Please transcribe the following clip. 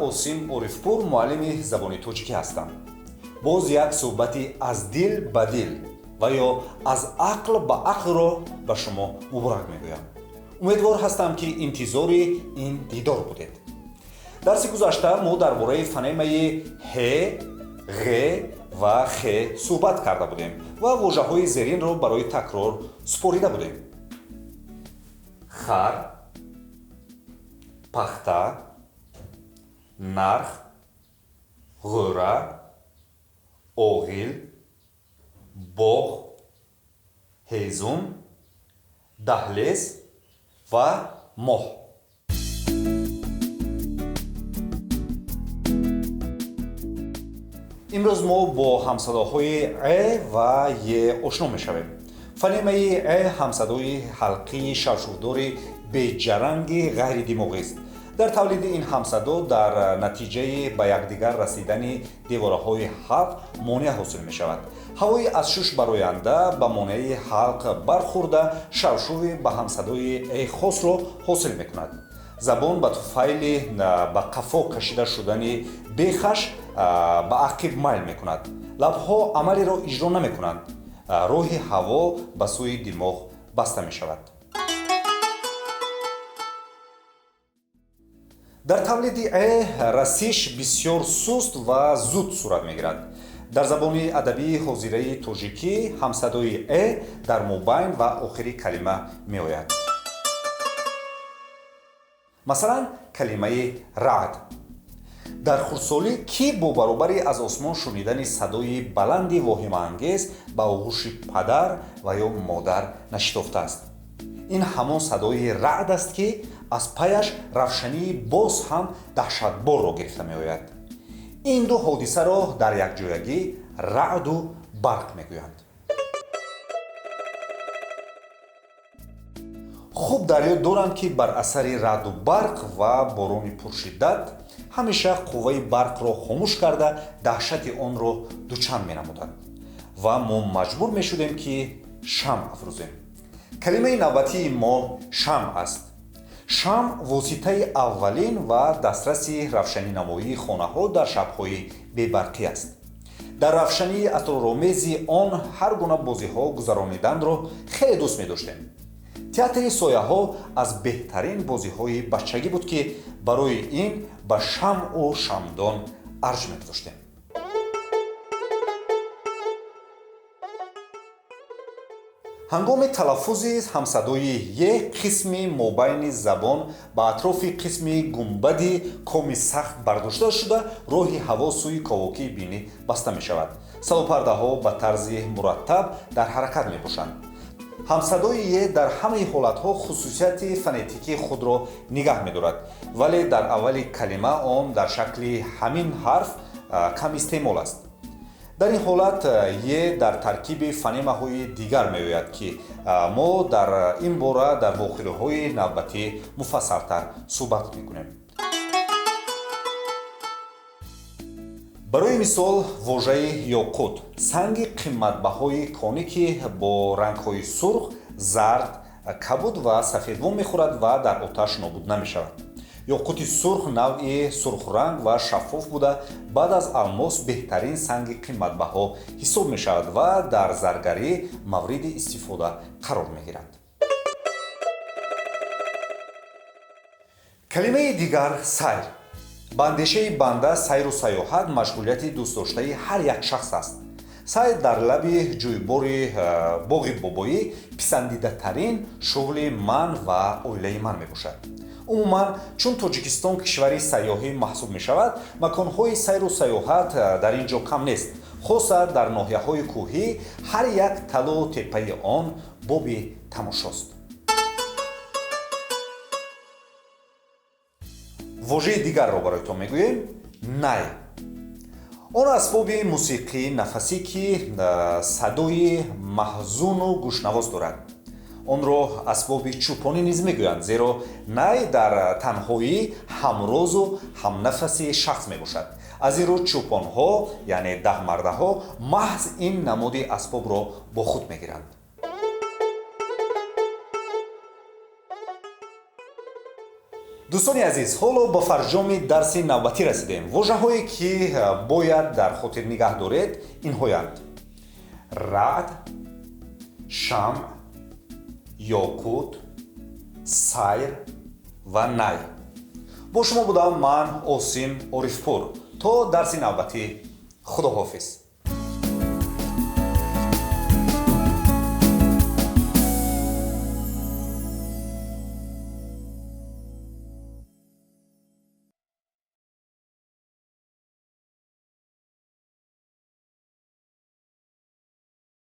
Осим Орифпур, муаллими забони тоҷикӣ ҳастам. Боз як суҳбати аз дил ба дил ва ё аз ақл ба ақлро ба шумо муборак мегӯям. Умедвор ҳастам, ки интизори ин дидор будед. Дарси гузашта мо дар бораи фонемаи ҳ, ғ ва х суҳбат карда будем ва вожаҳои зеринро барои такрор супорида будем: хар, пахта, нарх, ғӯра, оғил, боғ, ҳезум, даҳлез ва моҳ. Имрӯз мо бо ҳамсадоҳои э ва е ошно мешавем. Фонемаи э ҳамсадои ҳалқии шавшувдори беҷаранги ғайридимоғист. Дар тавлиди ин ҳамсадо дар натиҷаи ба якдигар расидани девораҳои ҳалқ монеа ҳосил мешавад. Ҳавои аз шуш бароянда ба монеаи ҳалқ бархӯрда, шавшуви ба ҳамсадои э хосро ҳосил мекунад. Забон ба туфайли ба қафо кашида шудани бехаш ба ақиб майл мекунад. Лабҳо амалеро иҷро намекунанд. Роҳи ҳаво ба сӯи димоғ баста мешавад. Дар тавлиди э расиш бисёр суст ва зуд сурат мегирад. Дар забони адабии ҳозираи тоҷикӣ ҳамсадои э дар мобайн ва охири калима меояд. Масалан, калимаи раъд. Дар хурдсолӣ кӣ бо баробари аз осмон шунидани садои баланди воҳимаангез ба оғӯши падар ва ё модар нашитофтааст? Ин ҳамон садои раъд аст, ки аз паяш равшании боз ҳам даҳшатборро гирифта меояд. Ин ду ҳодисаро дар якҷоягӣ раъду барқ мегӯянд. Хуб дар ёд дорам, ки бар асари раъду барқ ва борони пуршиддат ҳамеша қувваи барқро хомӯш карда, даҳшати онро дучанд менамуданд ва мо маҷбур мешудем, ки шамъ афрӯзем. Калимаи навбатии мо шамъ аст. Шамъ воситаи аввалин ва дастраси равшанинамоии хонаҳо дар шабҳои бебарқӣ аст. Дар равшании асроромези он ҳар гуна бозиҳо гузарониданро хеле дӯст медоштем. Театри сояҳо аз беҳтарин бозиҳои бачагӣ буд, ки барои ин ба шамъу шамъдон арҷ мегузоштем. Ҳангоми талаффузи ҳамсадои е қисми мобайни забон ба атрофи қисми гумбади коми сахт бардошта шуда, роҳи ҳаво сӯи ковокии бинӣ баста мешавад. Садопардаҳо ба тарзи мураттаб дар ҳаракат мебошанд. Ҳамсадои е дар ҳамаи ҳолатҳо хусусияти фонетикии худро нигаҳ медорад, вале дар аввали калима он дар шакли ҳамин ҳарф кам истеъмол аст. Дар ин ҳолат е дар таркиби фонемаҳои дигар меояд, ки мо дар ин бора дар вохӯриҳои навбатӣ муфассалтар суҳбат мекунем. Барои мисол, вожаи ёқут, санги қиматбаҳои конӣ, ки бо рангҳои сурх, зард, кабуд ва сафед вомехӯрад ва дар оташ нобуд намешавад. Ёқути сурх навъи сурхранг ва шаффоф буда, баъд аз алмос беҳтарин санги қиматбаҳо ҳисоб мешавад ва дар заргарӣ мавриди истифода қарор мегирад. Калимаи дигар сайр. Ба андешаи банда, сайру сайёҳат машғулияти дӯстдоштаи ҳар як шахс аст. Сайр дар лаби ҷӯйбори боғи бобоӣ писандидатарин шуғли ман ва оилаи ман мебошад. Умуман, чун Тоҷикистон кишвари сайёҳӣ маҳсуб мешавад, маконҳои сайру сайёҳат дар ин ҷо кам нест. Хоса дар ноҳияҳои кӯҳӣ ҳар як талу теппаи он боби тамошост. Вожаи дигарро бароятон мегӯем: най. Он асбоби мусиқии нафасӣ, ки садои маҳзуну гӯшнавоз дорад. Онро асбоби чӯпонӣ низ мегӯянд, зеро най дар танҳоӣ ҳамрозу ҳамнафаси шахс мебошад. Аз ин рӯ чӯпонҳо, яъне даҳмардаҳо, маҳз ин намуди асбобро бо худ мегиранд. Дӯстони азиз, ҳоло ба фарҷоми дарси навбатӣ расидем. Вожаҳое, ки бояд дар хотир нигаҳ доред, инҳоянд: раъд, шамъ, ёқут, сайр ва най. Бо шумо будам ман, Осим Орифпур. То дарси навбатӣ, худоҳофиз.